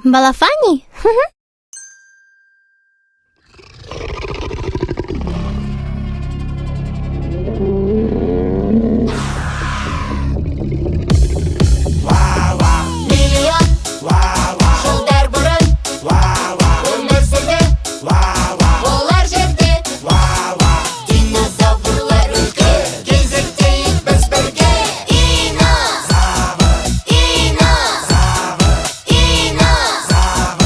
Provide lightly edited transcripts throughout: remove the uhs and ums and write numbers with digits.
Балафани? Миллион жылдар бұрын өмір сүрді олар жерде. Динозаврлар үлкен, кезектейік біз бірге. Динозавр! Динозавр! Динозавр!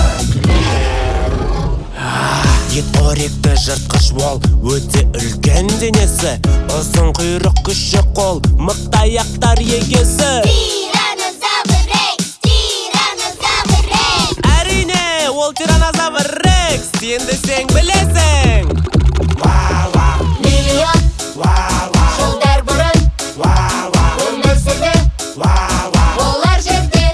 Ет қоректі жыртқыш ол, өте үлкен денесі, ұзын құйрық, күші қол, мықты аяқтар егесі. Тиранозавр Рекс! Тиранозавр Рекс! Әрине, ол тиранозавр Рекс, енді сен білесің. Миллион жылдар бұрын өмір сүрді олар жерде.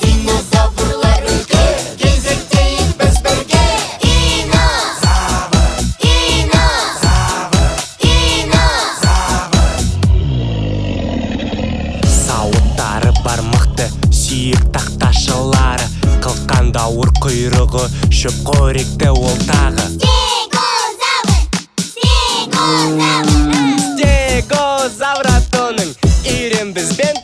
Динозаврлар үлкен, кезектейік біз бірге. Динозавр! Динозавр! Динозавр! Сауыттары бар мықты, сүйек тақташылары, қылқанды ауыр құйрығы, шөп қоректі ол тағы. Стегозавр! Стегозавр! Стегозавр атының, үйрен бізбен.